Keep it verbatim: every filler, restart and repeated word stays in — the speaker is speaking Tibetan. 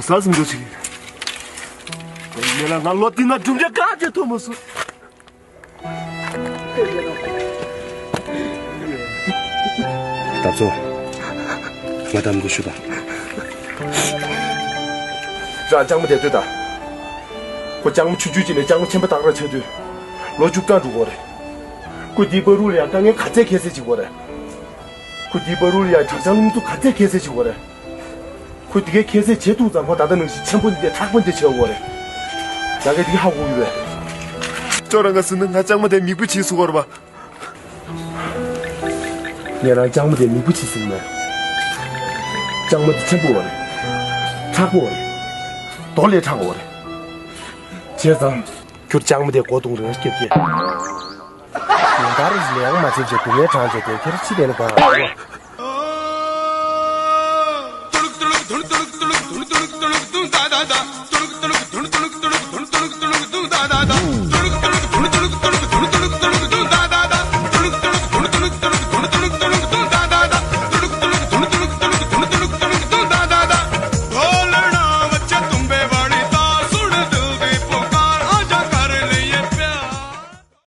ཟ་ཟིན་འགྲོ་ཞིག་ཡིན། ལ་ང་ལོ་འདི་ན་གྲུབ་འབྲས་ག་ཅེ་ཐོབ་མ་སོང་། ད་ཚོ། ང་དམ་དགོས་ཞུ་དང་། རང་ལྕང་མ་དེ་ལྟོས་དང་། ཁོ་ལྕང་མ་ཆུང་ཆུང་ཅིག་ནས་ལྕང་མ་ཆེན་པོ་ཏག་ར་ཆགས་དུས། ལོ་བཅུ་གྲངས་འགྲོ་གི་རེད། ཁོ་འདིའི་བར་དུ་ལ་ཡང་དཀའ་ངལ་ག་ཚད་ཁྱད་བསད་བྱེད་ཀྱི་ཡོད་རེད། ཁོ་འདིའི་བར་དུ་ལ་ཡང་དྲག་ཆར་རླུང་འཚུབ་ག་ཚད་ཁྱད་བསད་བྱེད་ཀྱི་ཡོད་རེད། ཁོ་འདི་གའི་ཁྱད་བསད་བྱེད་ཐུབ་ཙང་ཁོ་ད་ལྟ་ནང་བཞིན་ཆེན་པོ་འདི་དྲག་པོ་འདི་བྱེད་དགོས་རེད། ང་གིས་འདི་ག་ཧ་གོ་གི་ཡོད་པས། ཁྱོད་རང་ག་ཟེར་ན་ང་ལྕང་མ་དེ་མིག་དཔེ་བྱེད་ཟེར་གོ་རེད་པ། ངས་རང་ལྕང་མ་དེ་མིག་དཔེ་བྱེད་ཟེར་མེད། ལྕང་མ་དེ་ཆེན་པོ་བ་རེད། མཁྲེགས་པོ་བ་རེད། རྡོ་ལས་མཁྲེགས་པོ་བ་རེད། བྱས་ཙང་། ཁྱོད་ལྕང་མ་དེ་མགོ་རྡུང་རེ་སྐྱབས་ཀྱིས། ཉིན་ལྟར་རེ་བཞིན་ལས་ཡང་མ་བྱེད་ཅེས་སྡུག་བསྔལ་གྲངས་བཅད་དེ་ཁྱེར་ཕྱི་དེ་ནི་གང་།